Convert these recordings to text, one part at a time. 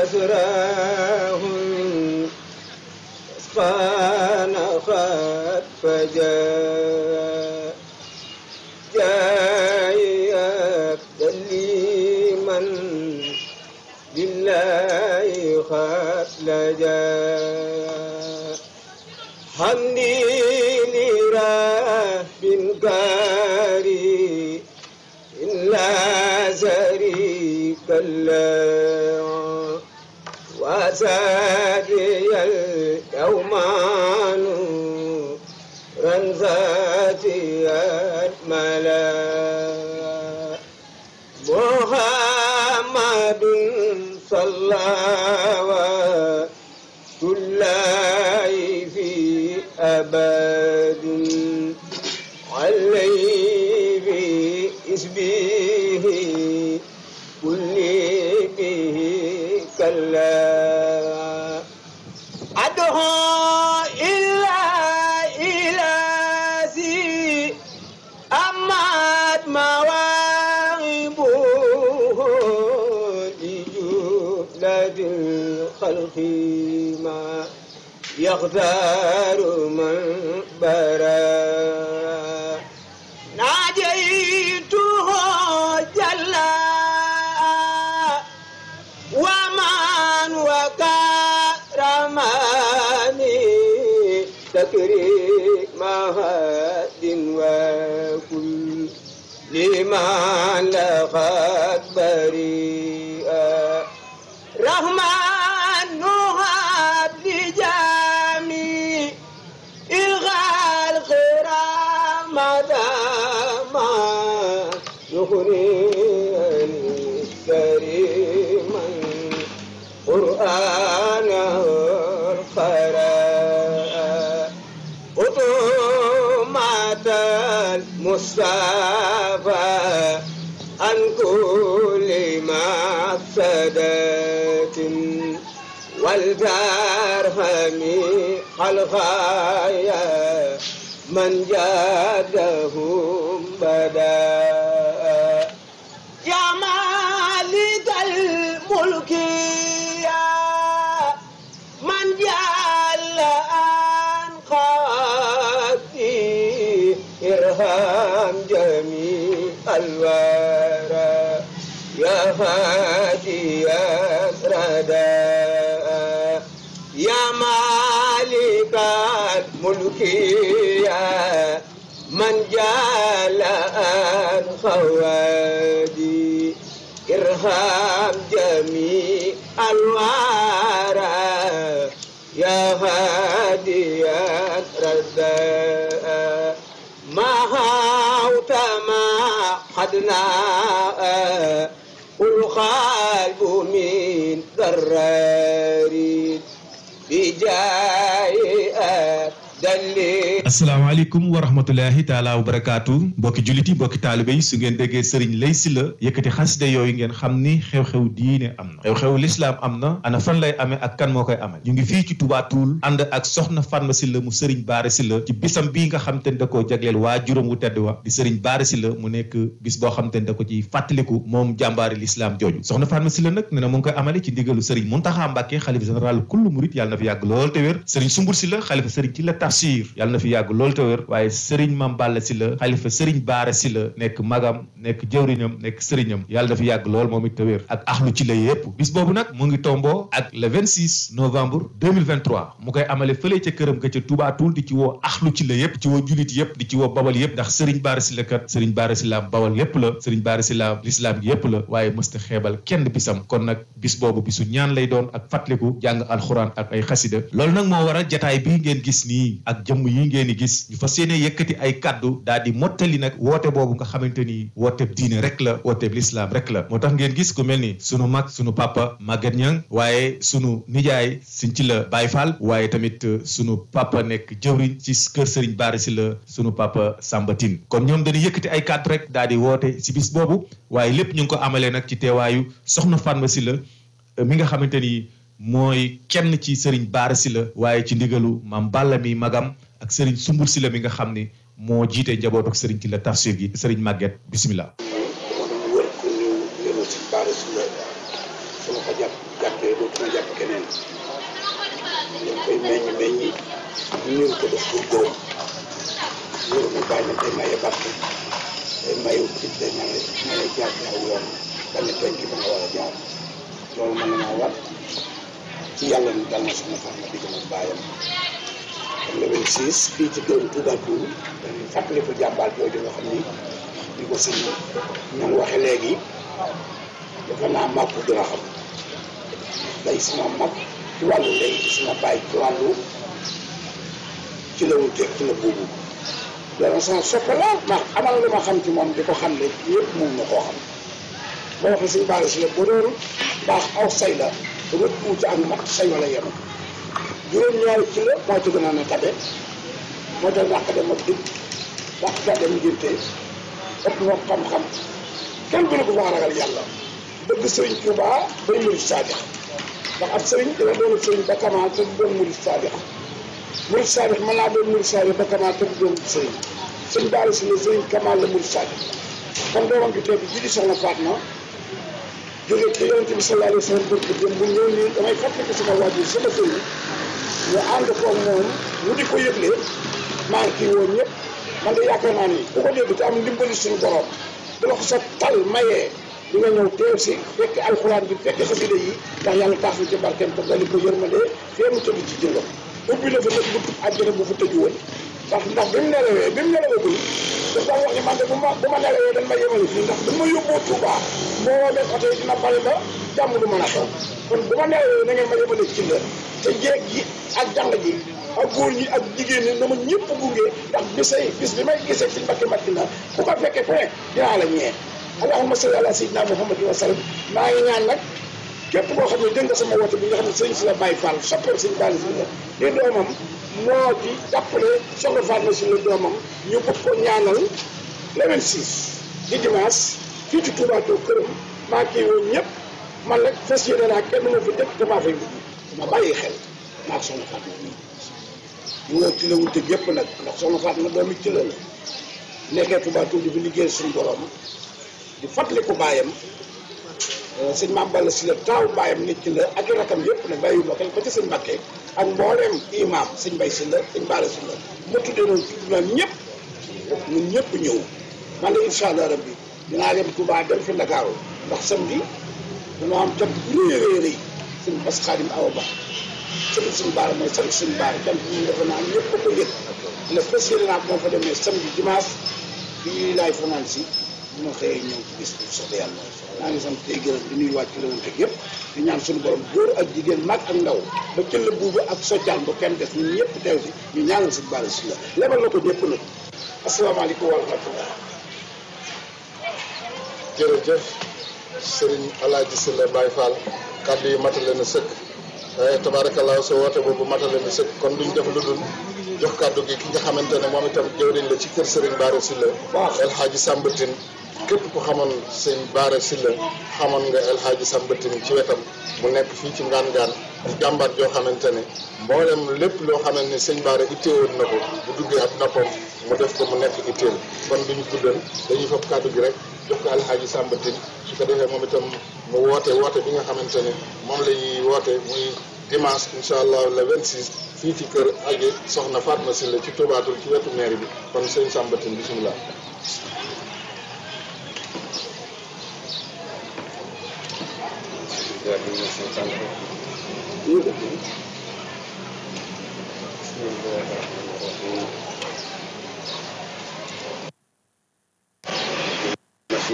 أسراه أسقان قد فجاء جاي أبدلي من لله قد لجا حمدي لرب كريم لا شريك له وسادي اليوم نورا ذاتي أكملا محمد صلى الله في أبد عليه بإسبه كل به كلا أدعو إلا إلهي أمات مواهبه لجملة الخلق ما يختار من برا ناجيته جل ومن وكرمني تكريم هاد وكل لمن لقد بريئا رحمن نهب لجميع الخلق رحمة ما يغنيني كريما قرآنه القراء أطمات المصطفى عن كل مفسدة والترحم الخايا من جادهم بدا يا مالك الملك يا من جعل عن خاطي ارحم جميع الورى يا هادي يا رداء يا مالك الملك يا من جعل عن خوادي ارحم جميع الورى يا هادي يا رداء ما هوت ما حدنا القلب من ضراري بجاي asalaamaaleykum wa rahmatullahi taala wa barakaatu mbokki jullit yi mbokki taalibe yi su ngeen déggee Serigne Lay Sylla yëkkati xasida yooyu ngeen xam ni xew-xew diine am na xew-xew lislaam am na ana fan lay amee ak kan moo koy amee ñu ngi fii ci Touba Toul ànd ak soxna Fatma Sylla mu Serigne Bara Sylla ci bisam bii nga xam te ne da koo jagleel waa juróom wu tedd wa di Serigne Bara Sylla mu nekk bis boo xam te ne da ko ci fàttaliku moom jàmbaari lislaam jooju soxna Fatma Sylla nag ne na mu ngi koy amale ci ndigalu Serigne Mountakha Mbacké xalifa général kullu murit yàlla na fi yàgg lool te wér Serigne Sumbur Sylla xalifa Serigne ci la tafsir yàlla na fi yàgg lool te wér waaye Serigne Mame Balla Sylla xalifa Serigne Bara Sylla nekk magam nekk jëwriñam nekk sëriñam yàlla na fi yàgg lool moom it te wér ak axlu ci la yépp bis boobu nag mu ngi tomboo ak le 26 novembre 2023 mu koy amale fële ca këram ga ca Touba Toul di ci woo axlu ci la yépp ci woo julit yépp di ci woo bawal yépp ndax Serigne Bara Sylla kat Serigne Bara Sylla bawal yépp la Serigne Bara Sylla l'islam gi yépp la waaye mësta xeebal kenn bisam kon nag bis boobu bisu ñaan lay doon ak fàttaliku jàng alxuraan ak ay xasida loolu nag moo waral jataay bi ngeen gis nii ak jëmm yi ngeen di gis ñu fas yéene yëkkati ay kaddu daal di mottali nag woote boobu nga xamante ni wooteeb diine rek la wooteeb l'islam rek la moo tax ngeen gis ku mel ni sunu mag sunu papa Maguette Niang waaye sunu nijaay Sëñ ci la Baye Fall waaye tamit sunu papa nekk jëwriñ ci kër Serigne Bara Sylla sunu papa Samba Tine kon ñoom dañuy yëkkati ay kaddu rek daal di woote si bis boobu waaye lépp ñu ngi ko amalee nag ci teewaayu soxna Fatma Sylla mi nga xamante ni mooy kenn ci Serigne Bara Sylla waaye ci ndigalu Mame Balla mi magam ak Serigne Sumbur Sylla mi nga xam ni moo jiite njabootu ak Serigne ci la tafsir gi Serigne Maguette bismillah. wër ko ñu si Bara Sylla sama ko jàppee dootu keneen dañ koy meññi ñu ko def pour gërëm loolu nag bàyyi na day maye barke day maye fit day maye jaar ci aw yoon dana teg ki ba nga war a jaar loolu mën na maa war ci yàlla ni dal na sama fànn di gën a bàyyam kon le 26 fii ci kër Touba Toul dañuy fàttali ko jàmbaar jooju nga xam ni di ko sëñ ñoom waxe léegi dafa naa mag ko gën a xam day sama mag ci wàllu ndey sama bàyyi ci wàllu ci la wuteeg ci la boobu dana sama soppe la ma amal lu ma xam ci moom di ko xam ne yëpp moom na koo xam boo waxee suñu baale si la bu doon baax aw say la rëbb mu ci ak mat say wala yenu juróom-ñaari ci la moo ci gën a na tabe moo tax dàq dem ak dëgg dàq ca dem ngénte ëpp moo xam-xam kenn gënu ko faa ragal yàlla bëgg sëriñ Touba bay murid saadix ndax ab sëriñ dina doon sëriñ ba kamaa te du doon murid saadix murid saadix mën naa doon murid saadix ba kamaa te du doon sëriñ sëñ Bara Sylla sëriñ kamaa la murid saadix kon doomam bi tey ji di soxna Fatma jóge ci yonent bi sallallahu alayhi wa sallam bërk jëm bu ñëw nii damay fàttali ko sama waajur sama sëriñ ñu ànd ko moom mu di ko yëgle maa ngi kii woon ñëpp man de yaakaar naa ni ku ko dégg te am ndimbali suñu borom bu la ko sa tal mayee di nga ñëw teew si fekk alxuraan bi fekk xasida yi ndax yàlla tax na ci barkeem te dali ko yërmande fee mu tëdd ci jëngam ubbi na fa nag buntu àjjana bu fa tëju woon ndax bi mu nelawagul dafa wax ni man de bu ma nelawee dañ ma yemale fii ndax du ma yóbboo Touba moo leen oto yi dina bari ba jàmm du mën a xew kon bu ma nelawee na ngeen ma yemale ci la te jeeg ji ak jàng ji ak góor ñi ak jigéen ñi na ma ñëpp gunge ndax bis bi may gisee ci Mbàkke Madina ku ko fekkee fu nekk dinaa la ñee allahumma salli ala sayyidina Muhammad wa sallam maa ngi ñaan nag képp koo xam ne dégg nga sama woote bi nga xam ne sëñ si la Baye Fall soppeeku sëñ Bara Sylla di doomam moo ci jàppale soxna Fatma Sylla doomam ñu bëgg ko ñaanal le 26 di dimanche fii ci Touba Toul këram maa ngi koy woon ñëpp man nag fas yéene naa kenn ma fi dëkk te maa fay mujj ma bàyyi xel maa soxna Fatma ñu woo ci la wute yëpp nag ndax soxna Fatma doomi ci la nekkee Touba Toul di fi liggéey suñu borom di fàttali ko baayam sëñ Mame Balla Sylla taaw baayam nit ci la ak rakam yëpp nag bàyyi ma xel ba ci sëñ Mbàkke ak mbooleem imam sëñ Mbaye Sylla sëñ Bara Sylla ma tuddee noonu ñoom ñëpp ñun ñëpp ñëw man de incha allah rabbi dinaa dem Touba dem fi Ndakaaru ndax samedi dina am jot rëy sëñ Bass Khadim Awa Ba sëñ sëñ Bara mooy sant sëñ Bara jant ñu defe naa ñëpp ko yëg le fas yéene naa moo fa demee samedi dimanche bii laay fanaan si bu ma xëyee ñëw ci bis bi soxla yàlla maa ngi sant tey gërëm di nuyu wàcc la woon teg yëpp di ñaan suñu borom góor ak jigéen mag ak ndaw ba cëlla buuba ak soccaan ba kenn des ñun ñëpp teew si ñu ñaanal sëñ Bara Sylla lebal na ko ñëpp nag asalaamaaleykum wa rahmatullah jërëjëf Serigne Alaaji Sylla Baye Fall kàddu yi matale na sëkk tabaarakallaa sa woote boobu matale na sëkk kon duñ def lu dul jox kàddu gi ki nga xamante ne moom itam jëwriñ la ci kër Serigne Bara Sylla El Hadji Samba Tine képp ku xamoon sëñ Bara Sylla xamoon nga El Hadji Samba Tine ci wetam mu nekk fii ci ngaan-ngaan di jàmbaar joo xamante ne mboolem lépp loo xamante ne sëñ Bara itteewoon na ko bu duggee ak noppam mu def ko mu nekk itteel kon duñu guddal dañuy fab kàddu gi rek jox ko El Hadji Samba Tine su ko defee moom itam mu woote bi nga xamante ne moom la ñuy woote muy dimanche incha allah le 26 fii ci kër aji soxna Fatma Sylla ci Touba Toul ci wetu mairie bi kon sëñ Samba Tine bisimilah.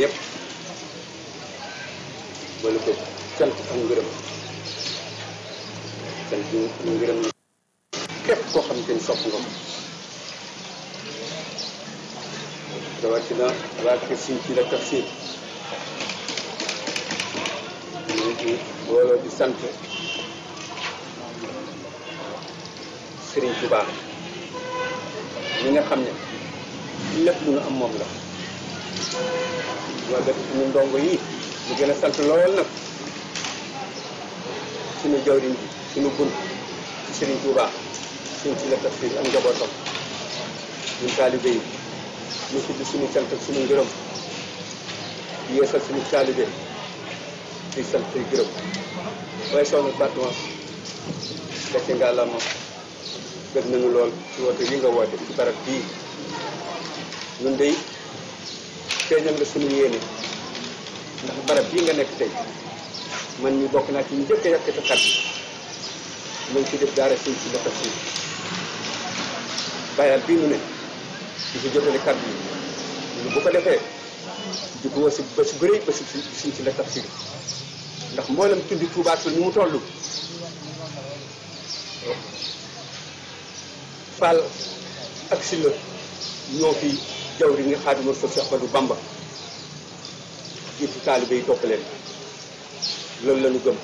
yëpp boole ko cant ak ngërëm cant ngërëm képp koo xam te ni sopp nga ko rawatina waa kër Sëñ ci la tafsir ñu ngi booloo di sant Sëriñ Tuubaa mi nga xam ne lépp lu nu am moom la waaye dafa suñu ndongo yi ñu gën a sant lool nag suñu jawriñ bi suñu bunt ci Sëriñ Tuubaa Sëñ ci la tafsir ak njabootam ñun taalibe yi ñu tudd suñu cant ak suñu ngërëm yeesal suñu taalibe di sant tey gërëm waaye soxna Fatma gàcce ngalaama gën nañu lool ci woote yi nga woote ci barab bii ñun day feeñal nga suñu yéene ndax barab bii nga nekk tey man ñu bokk naa ci njëkk a yàkkati xat nañ ci def daara sëñ si la tafsir bayal bii nu ne di fi jotale kàddu yi bu ko defee di ko wasi ba si bëri ba si sëñ si la tafsir ndax mboolem tundi tuubaatul ni mu toll Fall ak si la ñoo fi jawri nga Xaadimu Rasuul Seex Ahmadu Bamba jiitu taalibe yi topp leen loolu la ñu gëm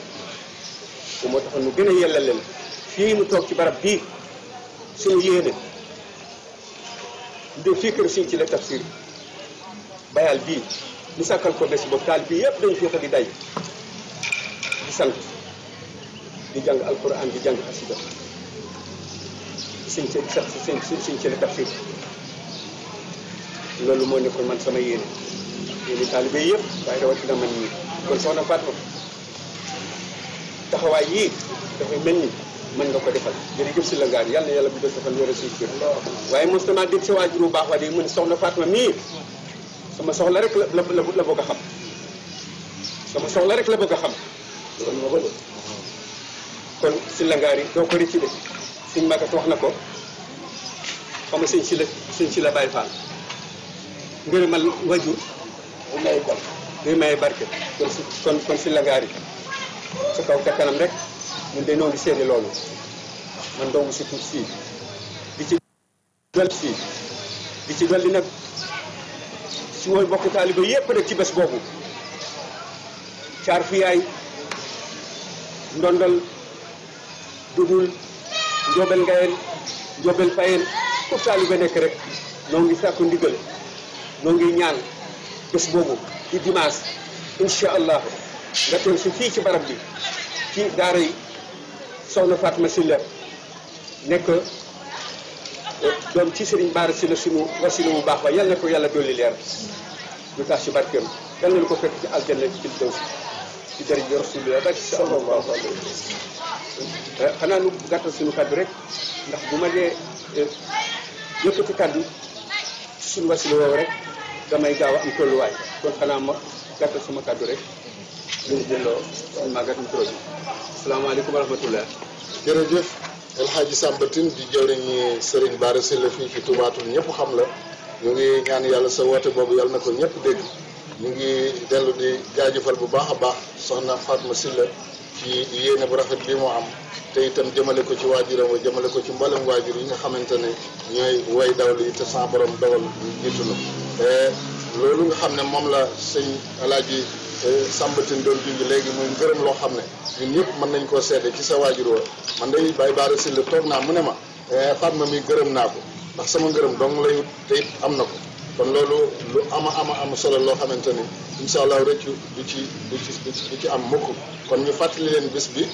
bu moo tax nu gën a yellal leen fii mu toog ci barab bii suñu yéene de fii kër suñ ci la tafsir bayal bii ñu sàkkal ko bés boobu taalibe yi yëpp dañu fi di day di sant di jàng alquran di jàng xasida suñ ci la tafsir loolu moo nekkoon man sama yéene taalibe yi yëpp waaye rawatina man ñii kon soxna Fatma taxawaay yii dafay mel ni mën nga ko defal jërëjëf si la ngaar yàlla na yàlla bu dee sa fan wér a suy kër waaye mos na maa dégg sa waajur bu baax waa de mu ne soxna Fatma mii sama soxla rek la bëgg a xam sama soxla rek la bëgg a xam loolu moo ko def kon si la ngaar yi doo ko rëcc de suñ magat wax na ko xam nga sëñ si la Baye Fall ngërëmal wajur day maye barke kon si la ngaar yi sa kaw te kanam rek ñun de noo ngi seede loolu man doomu si tuut fii di ci dolli nag si wooy bokk taaliba yépp nag ci bés boobu caar fi yaay ndondal dudul njoobel ngayeen njoobel fayeen foofu taaliba nekk rek noo ngi sàkku ndigal noo ngi ñaan bés boobu di dimanche incha allah nga teew si fii ci barab bi ci daara yi soxna Fatma Sylla nekk doom ci Serigne Bara Sylla sunu wasila bu baax ba yal na ko yàlla dolli leer ñu tax ci barkeem yal na ko fekk ci aljanna ci daw ci daraja Rasulullah ba sallallahu alayhi wa sallam xanaa nu gàttal suñu kaddu rek ndax bu ma dee yëkkati kaddu suñu wasila woowu rek damay gaaw a am tolluwaay kon xanaa ma gàttal sama kaddu rek ñu delloo suñu màggat micro bi asalaamaaleykum wa rahmatullah. jërëjëf El Hadji Samba Tine di jëwriñ Serigne Bara Sylla fii ci Touba Toul ñëpp xam la ñu ngi ñaan yàlla sa woote boobu yàlla na ko ñëpp dégg ñu ngi dellu di jaajëfal bu baax a baax soxna Fatma Sylla ci yéene bu rafet bi moo am te itam jëmale ko ci waajuram wa jëmale ko ci mboolem waajur yi nga xamante ne ñooy way dawlu yi te sa borom dogal ñu jiitu na loolu nga xam ne moom la sëñ El Hadji Samba Tine doon junj léegi muy ngërëm loo xam ne ñun ñëpp mën nañ koo seede ci sa waajur wa man day Baye Bara Sylla toog naa mu ne ma Fatma mi gërëm naa ko ndax sama ngërëm dong lay wut te it am na ko kon loolu lu ama solo loo xamante ni incha allah rëccu du ci am mukk kon ñu fàttali leen bis bi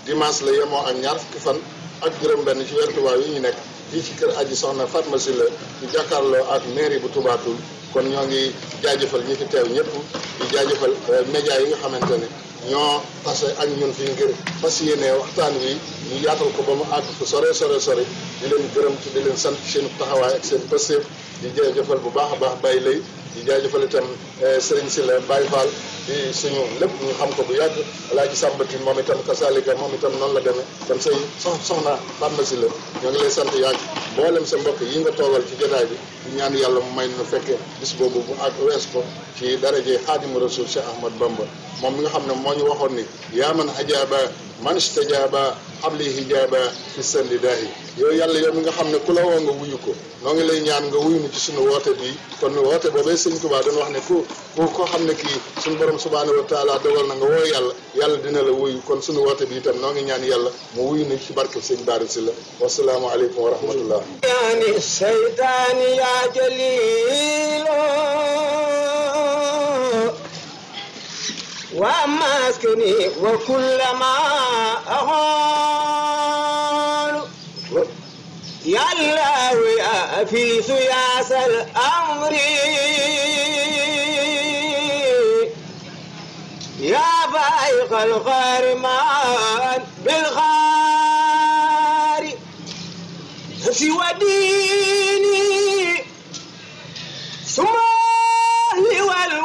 dimanche la yemoo ak ñaar fukki fan ak juróom-benn ci weeru Tuubaa yi ñu nekk fii ci kër aji soxna Fatma Sylla ñu jàkkaarloo ak mairie bu Touba Toul kon ñoo ngi jaajëfal ñi fi teew ñëpp di jaajëfal média yi nga xamante ne ñoo tase ak ñun fii ngir fas yéene waxtaan wi ñu yaatal ko ba mu àgg fu sore di leen gërëm di leen sant seen taxawaay ak seen pësteef di jaajëfal bu baax a baax Baye Lay di jaajëfal itam Serigne Sylla Baye Fall di suñu lépp ñu xam ko bu yàgg El Hadji Samba Tine moom itam kasalika moom itam noonu la demee kon say soxna Fatma Sylla ñoo ngi lay sant yàgg mboolem sa mbokk yi nga toogal ci jotaay bi ñu ñaan yàlla mu may nu fekkee bis boobu bu ak wees ko ci daraje Xaadimu Rasuul Cheikh Ahmad Bamba moom mi nga xam ne moo ñu waxoon ni yaa man ajaaba man istajaaba habli hijaaba fi sandidaahi yow yàlla yow mi nga xam ne ku la woo nga wuyu ko noo ngi lay ñaan nga wuyu nu ci suñu woote bi kon woote boobee sëñ Tuubaa dañu wax ne ku koo xam ne kii suñu borom subhaanahu wa taala dogal na nga woo yàlla dina la wuyu kon suñu woote bi itam noo ngi ñaan yàlla mu wuyu nu ci barke sëñ Bara Sylla wasalaamu aleykum wa rahmatullah yani seytaani yaa jaliilo wa maskani wa kullama ahoolu ya Allah ya afiisu ya sal amri ya baayiqal xaarimaan bil نفسي وديني ثم أهلي والولد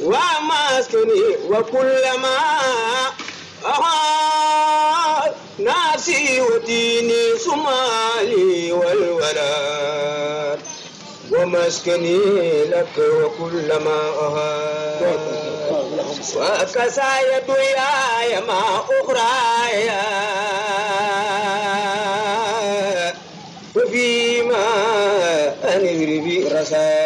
ومسكني وكلما نفسي وديني ثم أهلي والولد ومسكني لك وكلما وكسى يدويا ما أخرايا وفيما أنذر برسائل